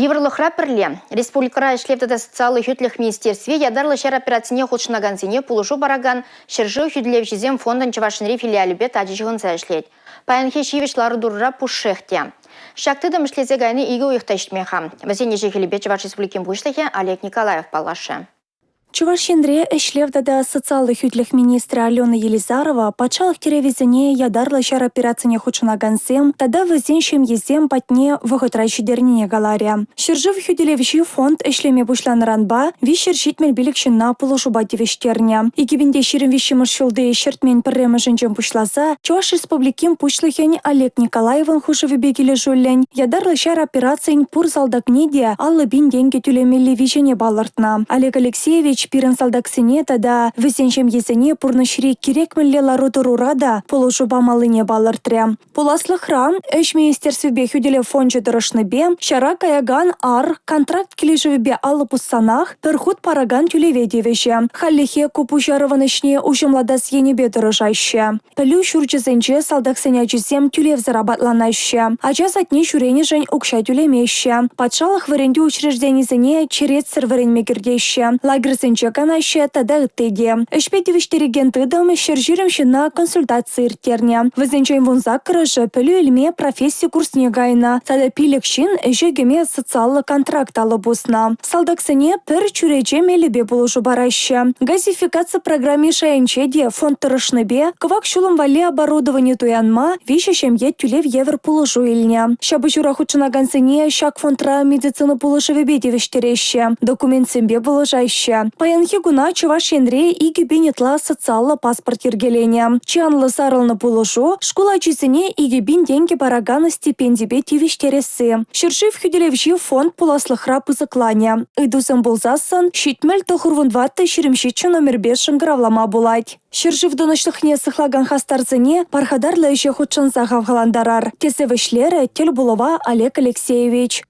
Йывӑрлӑхра пӗрле. Республикӑра Ӗҫлев тата социаллӑ хӳтлӗх министерстви ятарлӑ ҫар операцине хутшӑнакансене пулӑшу паракан Ҫӗршыв хӳтӗлевҫисем фондӑн Чӑваш Енри филиалӗпе тачӑ ҫыхӑнса ӗҫлет. Паянхи ҫивӗч лару-тӑрура пушшех те. Ҫак тытӑм ӗҫлесе кайни икӗ уйӑх та ҫитмен-ха. Вӗсен ӗҫӗ-хӗлӗпе Чӑваш Республикин Пуҫлӑхӗ Олег Николаев паллашрӗ. Чӑваш Енре ӗҫлев тата социаллӑ хӳтлӗх министрӗ Алена Елизарова патшалӑх тӗревӗсене ятарлӑ ҫар операцине хутшӑнакансем тата вӗсен ҫемйисем патне вӑхӑтра ҫитернине каларӗ. Ҫӗршыв хӳтӗлевҫи фонд ӗҫлеме пуҫланӑранпа 375 ҫынна пулӑшупа тивӗҫтернӗ. 2023 ҫулти ҫӗртмен пӗрремӗшӗнчен пуҫласа Чӑваш Республикин Пуҫлӑхӗн Олег Николаевӑн хушӑвӗпе килӗшӳллӗн ятарлӑ ҫар операцийӗн пур салтакне те 50 пин тенкӗ тӳлемелли виҫене палӑртнӑ. Олег Алексеевич пирӗн салтаксене тата вӗсен ҫемйисене пурнӑҫри кирек мӗнле лару-тӑрура та пулӑшу памаллине палӑртрӗ. Пуласлӑхра Ӗҫ министерствипе хӳтӗлев фончӗ тӑрӑшнипе ҫара каякан ар контракт килӗшӗвӗпе алӑ пуссанах пӗр хут паракан тӳлеве тивӗҫӗ. Хальлӗхе ку пуҫарӑвӑн ӗҫне уҫӑмлатас енӗпе тӑрӑшаҫҫӗ. Пӗлӳ ҫурчӗсенче салтаксен ачисем тӳлевсӗр апатланаҫҫӗ, ача садне ҫӳренӗшӗн укҫа тӳлемеҫҫӗ, патшалӑх вӗрентӳ учрежденисене черетсӗр вӗренме кӗртеҫҫӗ, лагерьсенче канаҫҫӗ тата ытти те. Ӗҫпе тивӗҫтерекен тытӑм 120 ҫынна консультаци ирттернӗ. Вӗсенчен 18-шӗ пӗлӳ илме професси курсне кайнӑ тата 5 ҫын ӗҫе кӗме социаллӑ контракт алӑ пуснӑ. Салтаксене пӗр чӳрече мелӗпе пулӑшу параҫҫӗ. Газификаци программи шайӗнче те фонд тӑрӑшнипе кӑвак ҫулӑм валли оборудовани туянма виҫӗ ҫемье тӳлев евӗр пулӑшу илнӗ. Ҫапӑҫура хутшӑнакансене ҫак фондра медицина пулӑшӑвӗпе тивӗҫтереҫҫӗ, документсемпе пулӑшаҫҫӗ. Паянхи куна Чӑваш Енре 2000 ытла социаллӑ паспорт йӗркеленӗ. Чи анлӑ сарӑлнӑ пулӑшу – шкул ачисене 2000 тенкӗ паракан стипендипе тивӗҫтересси. Ҫӗршыв хӳтӗлевҫи фонд пуласлӑхра пысӑкланӗ. Ыйтусем пулсассӑн 70 94 27 номерпе шӑнкӑравлама пулать. Ҫӗршыв тӑнӑҫлӑхне сыхлакан хастарсене пархатарлӑ ӗҫе хутшӑнса хавхалантарар, тесе вӗҫлерӗ тӗл пулӑва Олег Алексеевич.